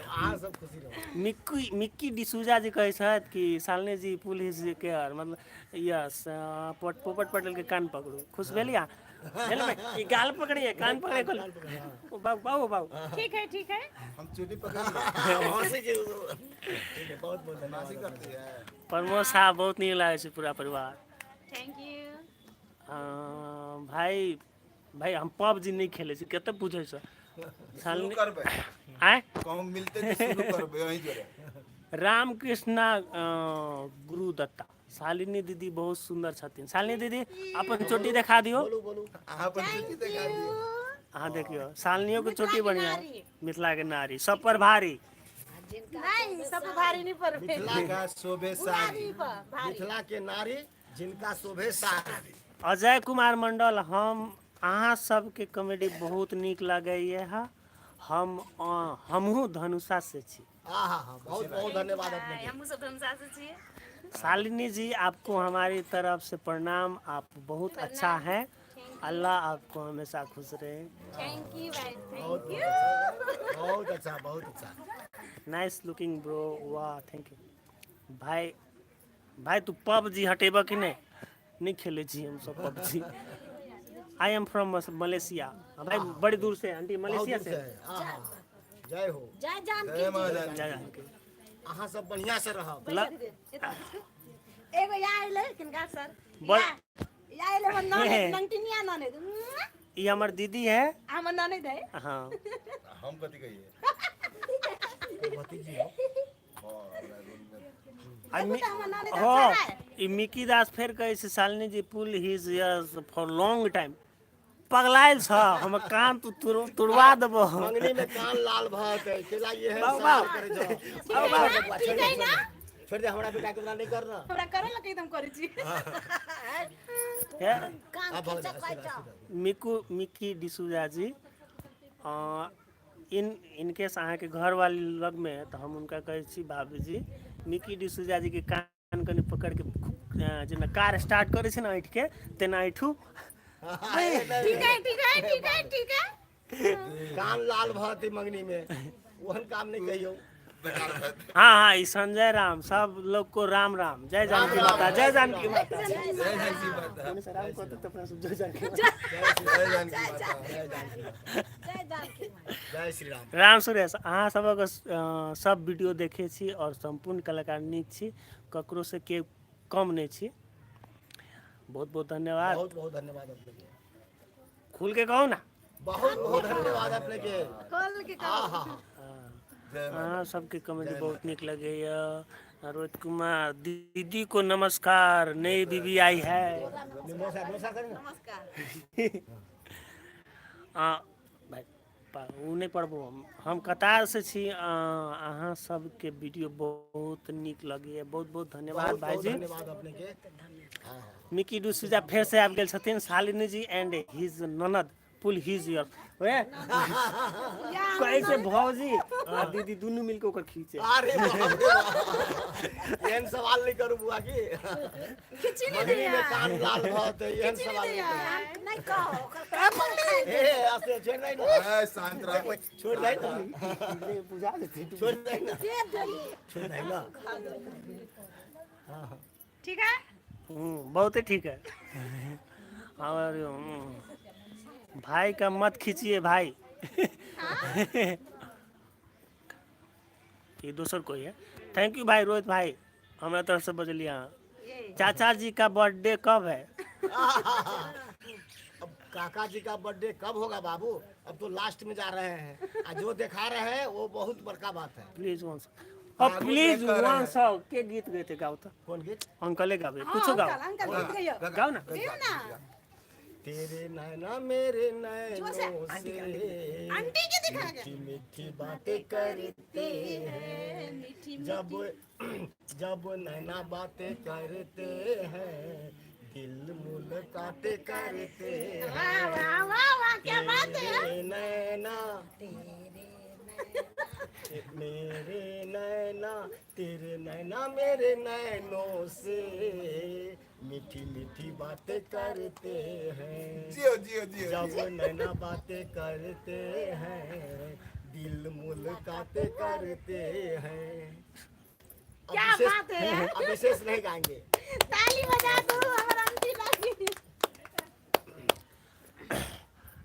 अहाँ सब खुशी रहू। मिक्की मिक्की डिसूजा जी कहै छथि कि शालिनी जी पुल his care, मतलब यस। पोपट पटेल के कान पकड़ू। खुश भेली अहाँ? भेल भाई, ई गाल पकड़िए, कान पकड़े को ओ बाबू बाबू बाबू। ठीक है, ठीक है। हम चुटी पकड़ लिए। हंसी के ठीक है, बहुत बहुत धन्यवाद। मासी करती है। प्रमोद साहब, बहुत नीक लागै छै पूरा परिवार। Thank you. भाई भाई, हम पबजी नहि खेलै छी, कते पूछै छ? शुरू शालिनी करबै। आँय? कहूँ मिलते तऽ शुरू करबै वहीं जोरे। रामकृष्णा गुरु दत्ता, शालिनी दीदी बहुत सुन्दर छथिन। शालिनी दीदी, अपन चोटी देखा दियौ। बोलू बोलू। अहाँ अपन चुटी देखा दियौ। अहाँ देखियौ, शालिनियो के चोटी बढ़िया। नारी। मिथिला के नारी सब पर भारी। जिनका नहीं, सब भारी नहीं पड़बे। मिथिला का शोभे साड़ी। भारी। मिथिला के नारी जिनका शोभे साड़ी। अजय कुमार मंडल, हम अहाँ सबके कॉमेडी बहुत नीक लगैया। हम हमहूँ धनुषा से छी। हाँ हाँ हाँ, बहुत बहुत धन्यवाद अपने के। हमहूँ सब धनुषा से छियै। शालिनी जी, आपको हमारी तरफ से प्रणाम। आप बहुत अच्छा हैं, अल्लाह आपको हमेशा खुश रहे। Thank you भाई, बहुत thank you. बहुत अच्छा, बहुत अच्छा। नाइस लुकिंग ब्रो, वाह, thank you भाई। भाई, तू पबजी हटेबह कि नहि? नहि खेलै छी हम सब PUBG. I am from Malaysia. भाई, बड़ी दूर से आंटी। बहुत मलेशिया दूर से। से है। हाँ हाँ, जय हो। जय जानकी। जय माँ जी। जानकी। जय जानकी। अहाँ सब बढ़िया से रहब। एगो यहाँ अयलै किनका सर? बड़- यहाँ अयलै हमर ननद, नंगटिनिया ननद। ई हमर दीदी है। हमर ननद है। हाँ। हम कथी कहिए? भतीजी हो। हाँ, हमरा रूम में आ देखू तऽ हमर ननद हो। अच्छा है। ई मिकी दास फेर कहै छै, शालिनी जी pull his ears for long time. पगलायल छ, हमर कान तू तुड़वा देबो। मंगनी में कान लाल भऽ जेतै, केला ये है। बाबू, सवाल बाबू। करै छौ। ठीक है ना? ठीक है ना? छोड़ दे हमरा बेटा के, नहीं करना। हमरा करे लगे एकदम करै छी। हे, कान अब बहुत खींचक आशीर्वाद, कहै छौ। आशीर्वाद। मिकू मिक्की डिसूजा जी, इन इनकेस अहाँके घरवाली लगमे है तऽ हम हुनका कहै छी, भाभी जी, मिक्की डिसूजा जी के कान कनि पकड़ि के खूब जेना कार स्टार्ट करै छै ने ऐंठ के, तेना ऐंठू। ठीक है, ठीक है, ठीक है, ठीक है। कान लाल भऽ जेतै मंगनी में, ओहन काम नहीं कहियौ। बेकार भेल। हाँ हाँ, ई संजय राम, सब लोग को राम राम, जय जानकी माता, जय जानकी माता। जय जानकी माता। मने से राम कहते तऽ अपना सब जय जानकी माता। जय जानकी माता। जय जानकी। जय जानकी माई। जय श्री राम। राम सुरेश, अहाँ सबक सब वीडियो देखै छी और सम्पूर्ण कलाकार नीक छी, ककरो से के कम नहि छी। बहुत बहुत धन्यवाद। बहुत बहुत धन्यवाद अपने के। खुल के कहू ना। बहुत बहुत धन्यवाद अपने के। खोल के। हाँ हाँ हाँ। जय माता। अहाँ सबके कॉमेडी बहुत नीक लगैया। रोहित कुमार, दीदी को नमस्कार, नई बीबी आई है। नमस्कार, नमस्कार करी ना। नमस्कार। आ, भाइ ओ नहि पढ़बो हम। हम कतार से छी। अहाँ सबके वीडियो बहुत नीक लगैया। बहुत बहुत धन्यवाद। बहुत बहुत भाईजी। धन्यवाद अपने के। हाँ हाँ। मिकी डिसूजा फेर से आबि गेल छथिन। शालिनी जी एंड his ननद पुल his year. ओए, कहै छै भौजी आ दीदी दुनू मिलके ओकर खींचे। अरे बाप रे बाप। एहन सवाल नहीं करू बुआ की। खिची नहीं मंगनी में दिया। कान लाल भऽ जेतै, एहन सवाल नहीं करू। कान नहीं कहो, ओकर कान खाइ। ए, आस्ते छोड़ दे ना। ए, शांत रह। छोड़ दे ना। बुझा देती। छोड़ दे ना। दे देली। छोड़ दे ना। ठीक है। बहुते ठीक है। और भाई का मत खींचिए भाई। ये दोसर कोई है। Thank you भाई, रोहित भाई, हमरा तरफ से बजलिए अहाँ। ये चाचा जी का बर्थडे कब है? अब काका जी का बर्थडे कब होगा बाबू? अब तो लास्ट में जा रहे हैं आ जो दिखा रहे हैं वो बहुत बड़का बात है। प्लीज वन अब प्लीज वन सौ के गीत गएते गाओ तो। कौन गीत? अंकले गावे हाँ, कुछो गाओ। अंकल अंकल गीत गइयो। गाओ ना। दियौ ना। तेरे नैना मेरे जोर से। नैनों से आंटी के दिखा के। मीठी मीठी बातें करते हैं। मीठी जब जब नैना बातें करते हैं दिल मुलाकातें करते हैं। वाह वाह वाह वाह, क्या बात है। तेरे नैना मेरे नैना तेरे नैना मेरे नैनों से मीठी मीठी बातें करते हैं। जियो जियो जियो। जब नैना बातें करते हैं दिल मुलाकातें करते हैं। अब क्या विशेष- बात है यार। अब विशेष नहीं गाएंगे। ताली बजा दो हमर आंटी लागी।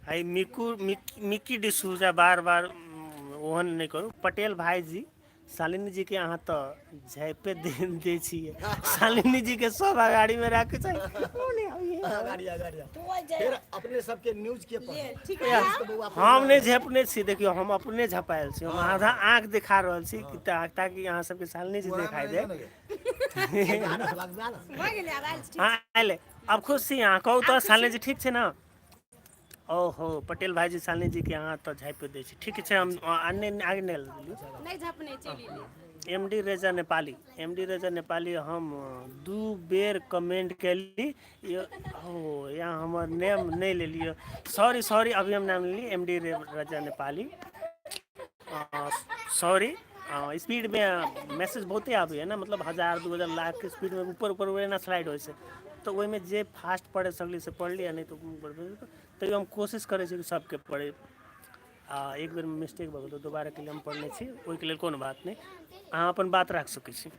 आई मिकू मिकी डिसूजा बार बार ओहन नहि करू। पटेल भाईजी शालिनी जी के अहाँ तऽ झाँपे दे दै छियै। शालिनी जी के सब अगाड़ी में राखे छै। ओ नहि आबिये। अगाड़ी अगाड़ी। तू जे फिर अपने सबके न्यूज के ले पर ठीक है। तो बउआ हम नहि झेपने छी, देखियौ हम अपने झपायल छी, हम आधा आँख देखा रहल छी कि ताकि अहाँ सबके शालिनी जी देखाई दे। लगबा ना। भऽ गेलै आब आयल छी। हाँ आयल। अब खुश छी अहाँ? कहू तऽ शालिनी जी ठीक छै ने? ओहो पटेल भाईजी शालिनी जी के अहाँ तऽ झाँपि दै छी। ठीक छै, हम आने आगे नहि लियौ। नहि झपने चलि एलियै। M D Reza Nepali, M D Reza Nepali हम 2 बेर कमेंट कैली। ओ यहाँ हमर नेम नहीं ले लियो, सॉरी सॉरी, अभी हम नाम लेली M D Reza Nepali, sorry. Speed में मैसेज बहुते आबैए ने, मतलब 1000 2000 लाख के स्पीड में ऊपर ऊपर एना स्लाइड होइ छै, तऽ ओहिमे जे फास्ट पढ़े सकली से पढ़ली, आ नहि तऽ तैयो हम कोशिश करै छी कि सबके पढ़े। आ एक बेर मिस्टेक भऽ गेल तऽ दोबाराके लिए हम पढ़ने छी, ओहिके लेल कोनो बात नहि, अहाँ अपन बात राखि सकै छी।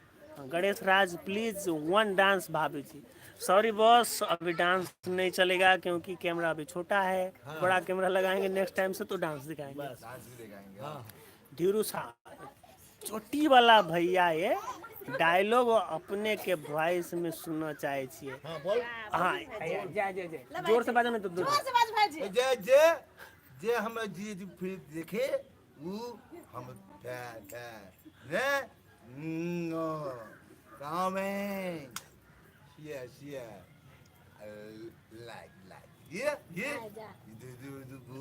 गणेश राज प्लीज वन डांस भाभी जी, सॉरी बॉस अभी डांस नहीं चलेगा क्योंकि कैमरा अभी छोटा है। हाँ। बड़ा कैमरा लगाएंगे नेक्स्ट टाइम से तो डांस दिखाएंगे। डांस भी दिखाएंगे। हाँ। धीरू सा चोटी वाला भैया ये डायलॉग अपने के वॉइस में सुनना चाहे छियै। हाँ बोल। हाँ जा जा जा जोर से बाजो ना तो जोर से बाज भाईजी। जे जे जे हम जी जी फिर देखे उ हम फैन फैन ने no comment share share like like ये दु दु दु बू।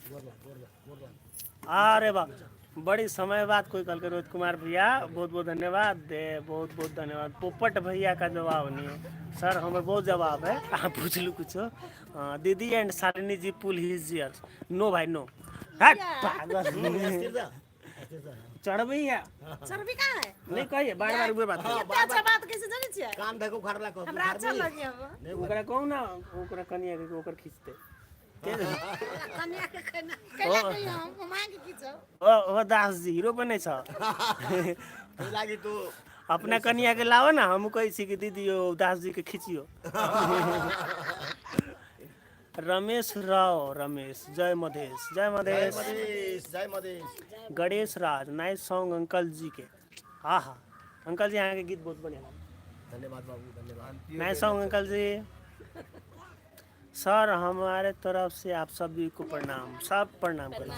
गोर गोर गोर। अरे वाह, बड़ी समय बाद कोई कल के रोहित कुमार भैया बहुत बहुत धन्यवाद दे, बहुत बहुत धन्यवाद। पोपट भैया का जवाब नहीं है सर, हमें बहुत जवाब है, आप पूछ लू कुछ। दीदी and Shalini ji pull his ears, no भाई नो, हट पागल। अस्थिर जा, अस्थिर जा। चढ़बी है। चर्बी कहाँ है? नहीं कहिए बार बार उहे बात। इतना अच्छा बात कैसे जानै छियै? कान धके उखाड़ला कह। हमरा अच्छा लगे अब। नहीं। ओकरा कहू ना, ओकरा कनिया के ओकर खींचते। कन्या के खाना कैला कहियो हम मांग की छौ? ओ दास जी हीरो बने छ। ओहि लागी तू अपना कनिया के लाओ ना, हम कहै छी कि दीदी ओ दास जी के खींचियो। रमेश राव रमेश जय मधेश, जय जय मधेश। मधेश, जय Madhesh. Ganesh Raj nice song uncle ji के, हाँ हाँ अंकल जी अहाँके गीत बहुत बढ़िया लागल। धन्यवाद बाबू, धन्यवाद। नाइस सॉन्ग अंकल जी। सर हमारे तरफ से आप सभी को प्रणाम, सब प्रणाम करें।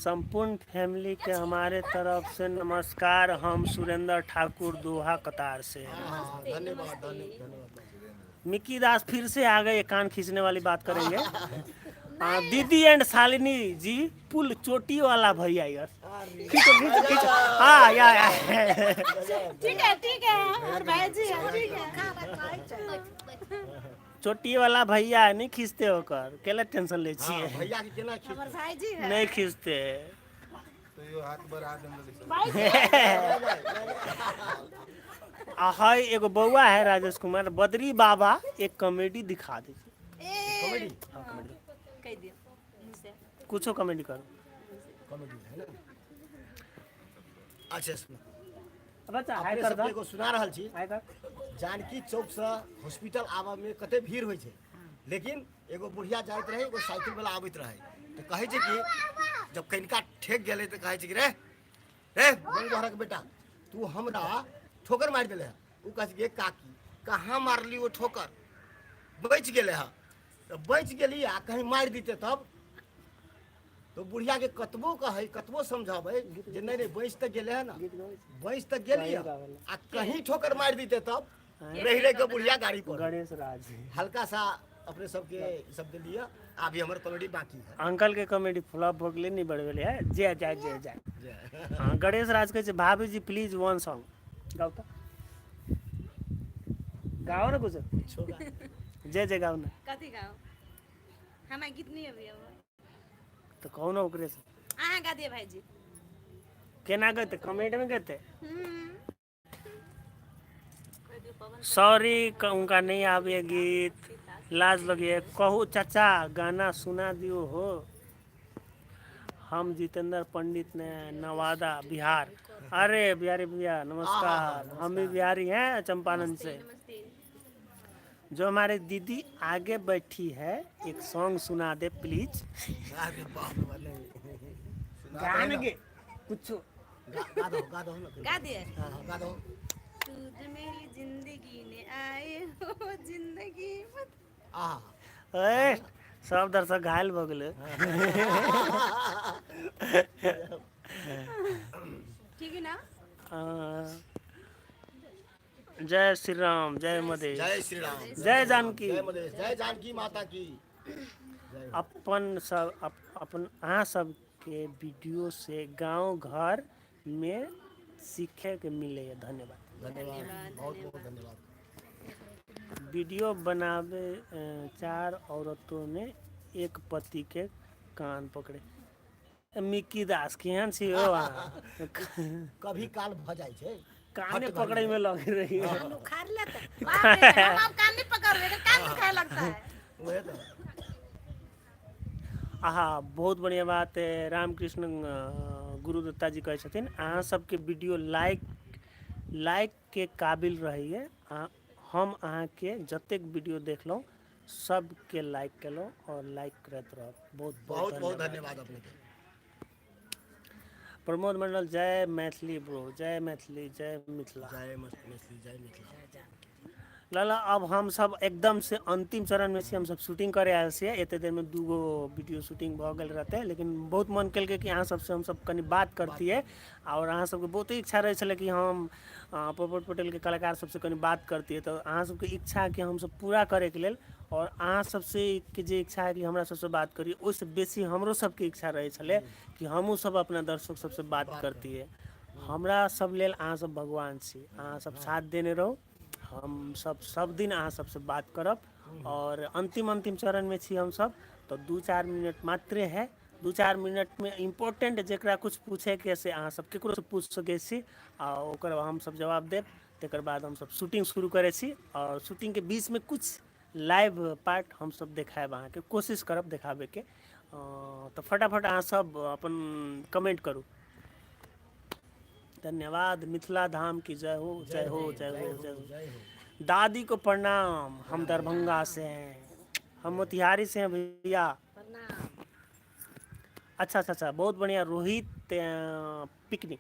संपूर्ण फैमिली के हमारे तरफ से नमस्कार। हम सुरेंद्र ठाकुर दोहा कतार से। हाँ, धन्यवाद धन्यवाद धन्यवाद। मिक्की दास फिर से आ गए, कान खींचने वाली बात करेंगे। दीदी एंड शालिनी जी पुल चोटी वाला भैया यार, खींचो खींचो खींचो। हाँ या, या। ठीक है ठीक है, हमर भाईजी है, ठीक है। खाना खाइ छै। चोटी वाला भैया है, नहीं खींचते होकर केला टेंशन ले हाँ, छिए। भैया के केना खींच हमर भाईजी है। नहीं खींचते। तो यो हाथ बढ़ा देम। भाईजी। आ है एगो बउआ है राजेश कुमार बद्री बाबा एक कॉमेडी दिखा दीजिए। ए कॉमेडी। हाँ कॉमेडी कह दियो मुँह से। कुछो कॉमेडी करो। कॉमेडी है ना? अच्छा सुन। बच्चा हाय अपने कर सबके दो। एगो सुना रहल छी। हाय कर। जानकी चौक से हॉस्पिटल आबऽ में कते भीड़ होइ छै, लेकिन एगो बुढ़िया जाइत रहे, एगो साइकिल वाला आबैत रहे, तऽ कहै छै कि जब कनिका ठेक गेलै तऽ कहै छै कि रे रे बंगहरक बेटा तू हमरा ठोकर मारि देले। ओ कहै छै कि काकी कहाँ मारली वो ठोकर? बचि गेलै हँ तऽ बचि गेली आ कहीं मारि दितै तब तो बुढ़िया के कतबो कहै कतबो समझाबै जे नहि नहि बचि तऽ गेलै हँ ने, बचि तऽ गेली हँ आ कहीं ठोकर मारि दितै तब रहि रहि के बुढ़िया गाड़ी पर गणेश राज हल्का सा अपने सबके ई सब देलियै। अभी हमर कॉमेडी बाकी है। अंकल के कॉमेडी फ्लॉप भऽ गेलै, नहि बढ़ गेलै है। जय जय जय जय। हँ, गणेश राज कहै छै, भाभी जी प्लीज वन सॉन्ग गाउ तऽ, गाओ ने कुछ, जय जय गाओ ने। कथी गाओ? हमरा गीत नहीं अबैया। तऽ कहू ने ओकरे से। अहाँ गा दिअ भाईजी। केना गते? कमेंट में गते। सॉरी, उनका नहीं आवे गीत, लाज लगिए। कहू चाचा गाना सुना दियो हो। हम जितेंद्र पंडित ने नवादा बिहार। अरे बिहारी भैया नमस्कार, हम भी बिहारी हैं चंपारण से। नमस्ते। जो हमारे दीदी आगे बैठी है, एक सॉन्ग सुना दे प्लीज। अरे बाप रे, नहीं। गान के कुछ गा दो, गा दो ना। गा दिए। हाँ हाँ, गा दो। तू जो मेरी जिंदगी ने आए हो जिंदगी मत आ ए, सब दर्शक घायल भऽ गेलै। ठीक है ना? जय श्री राम, जय मधेश। जय श्री राम। जय जानकी। जय मधेश, जय जानकी माता की जय हो। अपन सब अपन अहाँ सबके वीडियो से गांव घर में सीखे के मिले है, धन्यवाद। धन्यवाद, बहुत बहुत धन्यवाद। वीडियो बनावे चार औरतों ने एक पति के कान पकड़े। मिक्की दास, केहन छी हो अहाँ? कभी काल भ जाइ छै। काने पकड़े में लग रही है। कान उखाड़ लेते। बाप रे, हम अब कान नहीं पकड़ रहे, कान दुखाए लगता है। उहे तऽ। आहा, बहुत बढ़िया बात है। रामकृष्ण गुरुदत्ता जी कहै छथिन, अहाँ सबके वीडियो लाइक लाइक के काबिल रहैए। हम अहाँके जतेक वीडियो देखलहुँ सबके लाइक केलहुँ और लाइक करैत रहब। बहुत बहुत बहुत धन्यवाद अपने के। प्रमोद मंडल, जय मैथिली ब्रो, जय मैथिली, जय मिथिला। जय मैथिली, जय मिथिला। लाला, अब हम सब एकदम से अंतिम चरण में छी। हम सब शूटिंग करे आयल छियै। एते देर में दूगो वीडियो शूटिंग भऽ गेल रहते, लेकिन बहुत मन केलकै कि अहाँ सबसे हम सब कनि बात करतियै और अहाँ सबके बहुत इच्छा रहै छलै कि हम पोपट पटेल के कलाकार सबसे कनि बात करतियै। तऽ अहाँ सबके इच्छा के हम सब पूरा करैके लेल और अहाँ सबसे के जे इच्छा है कि हमरा सबसे बात करी, ओहिसँ बेसी हमरो सबके इच्छा रहै छलै कि हमहूँ सब अपना दर्शक सबसे बात करतियै। हमरा सब लेल अहाँ सब भगवान छी। अहाँ सब साथ देने रहू, हम सब सब दिन अहाँ सबसे बात करब। और अंतिम अंतिम चरण में छी हम सब, तऽ 2-4 मिनट मात्रे है। 2-4 मिनट में इम्पोर्टेंट जेकरा कुछ पूछे के से अहाँ सब केकरो से पूछ सकै छी आ ओकर हम सब जवाब देब। तकर बाद हम सब शूटिंग शुरू करै छी और शूटिंग के बीच में कुछ लाइव पार्ट हम सब देखायब, अहाँके कोशिश करब देखाबैके। तऽ फटाफट अहाँ सब अपन कमेंट करू। धन्यवाद। मिथिला धाम की जय हो, जय हो, जय हो, जय हो। जय हो। दादी को प्रणाम, हम दरभंगा से हैं। हम मोतिहारी से हैं भैया। प्रणाम। अच्छा अच्छा अच्छा, बहुत बढ़िया। रोहित पिकनिक,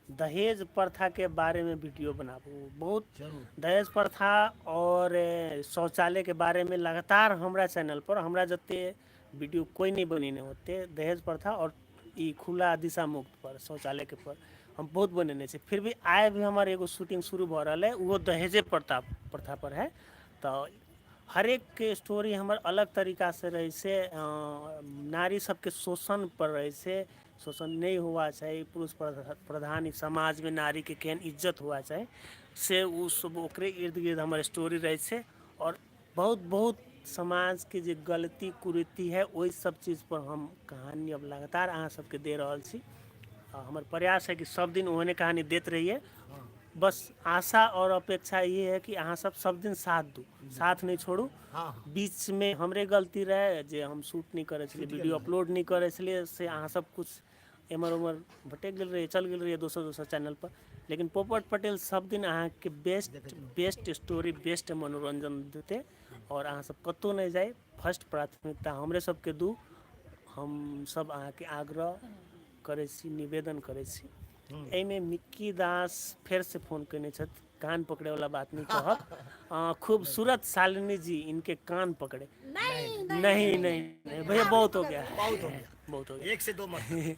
दहेज प्रथा के बारे में वीडियो बनाबू। बहुत जरूर। दहेज प्रथा और शौचालय के बारे में लगातार हमरा चैनल पर हमरा जते वीडियो कोई नहीं बनेने होते, दहेज प्रथा और ई खुला दिशा मुक्त पर, शौचालय के पर हम बहुत बनेने छी। फिर भी आइ भी हमर एगो शूटिंग शुरू भऽ रहल है, ओहो दहेजे प्रथा प्रथा पर है। तऽ हरेक के स्टोरी हमर अलग तरीका से रहै छै। नारी सबके शोषण पर रहै छै, शोषण नहि हुआ चाही, पुरुष प्रधान ई समाज में नारी के केहन इज्जत हुआ चाही, से ओ सब ओकरे इर्द गिर्द हमर स्टोरी रहै छै। और बहुत बहुत समाज के जे गलती कुरीति है, ओहि सब चीज पर हम कहानी अब लगातार अहाँ सबके दे रहल छी। आ हमर प्रयास है कि सब दिन ओहने कहानी देत रहिए। बस आशा और अपेक्षा ये है कि अहाँ सब सब दिन साथ दू, साथ नहीं छोड़ू। हाँ बीच में हमरे गलती रहे जे हम शूट नहीं करै छलियै, वीडियो अपलोड नहीं करै छलियै, से अहाँ सब कुछ एम्हर उम्हर भटकि गेल रहियै, चल गेल रहियै दोसर दोसर चैनल पर। लेकिन पोपट पटेल सब दिन अहाँके बेस्ट बेस्ट स्टोरी, बेस्ट मनोरंजन देतै और अहाँ सब कतहु नहि जाइ। फर्स्ट प्राथमिकता हमरे सबके दू। हम सब अहाँके आग्रह करै छी, निवेदन करै छी। एहिमे मिक्की दास फेरसँ फोन कयने छथि। कान पकड़े वाला बात नहीं कहब। खूबसूरत शालिनी जी इनके कान पकड़े। नहीं। नहीं नहीं नहीं भैया, बहुत हो गया। बहुत हो गया। बहुत हो गया। एक से दो मत।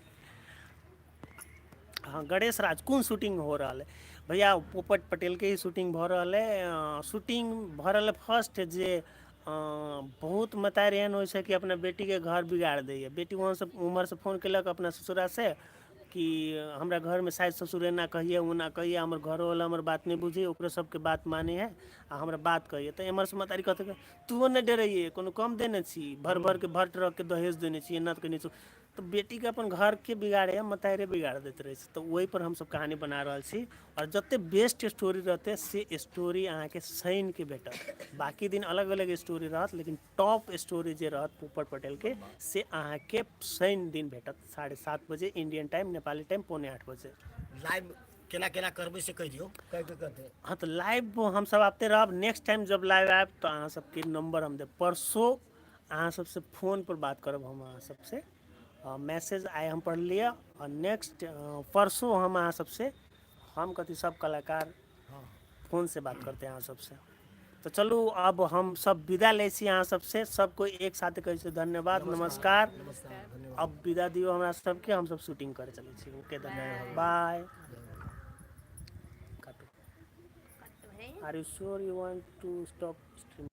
हाँ, गणेश राज, कोन शूटिंग हो रहल है भैया? पोपट पटेल के ही शूटिंग भऽ रहल है। शूटिंग भऽ रहल है फर्स्ट जे बहुत मतारि एहन होइ छै कि अपना बेटीके घर बिगाड़ दैए। बेटी वहाँसँ उम्हरसँ फोन केलक अपना ससुरासँ कि हमरा घरमे सासु ससुर एना कहैए, ओना कहैए, हमर घरोवला हमर बात नहि बुझैए, ओकरो सबके बात मानै है आ हमरा बात कहैए। तऽ एम्हरसँ मतारी कहतै, तूहो नहि डरैए, कोनो कम देने छी? भर भरके भर ट्रकके दहेज देने छी, एना तऽ केने छी। तऽ बेटीके अपन घरके बिगाड़े मतारे बिगाड़ दैत रहै छै। तऽ ओहिपर हमसब कहानी बना रहल छी आओर जते बेस्ट स्टोरी रहतै से स्टोरी अहाँके शनिके भेटत। बाँकी दिन अलग अलग स्टोरी रहत, लेकिन टॉप स्टोरी जे रहत पोपट पटेलके से अहाँके शनि दिन भेटत 7:30 बजे इंडियन टाइम, नेपाली टाइम 7:45 बजे। लाइव केना केना करबै से कहि दियौ, कहि के करतै। हाँ, तऽ लाइव हमसब आबिते रहब। नेक्स्ट टाइम जब लाइव आयब तऽ अहाँ सबके नंबर हम देब। परसो अहाँ सबसँ फोन पर बात करब हम अहाँ सबसँ। मैसेज आइ हम पढ़ लिअ आओर नेक्स्ट परसो हम अहाँ सबसँ, हम कथी सब कलाकार फोन से बात करते अहाँ सबसँ। तऽ चलू, अब हम सब विदा लै छी अहाँ सबसँ। सब कोइ एक साथ कहै छै धन्यवाद, नमस्कार। नमस्कार, धन्यवाद। अब विदा दियौ हमरा सबके, हम सब शूटिंग करे चलै छी। ओके, धन्यवाद, बाय। काटू। कट भए। Are you sure you want to stop stream?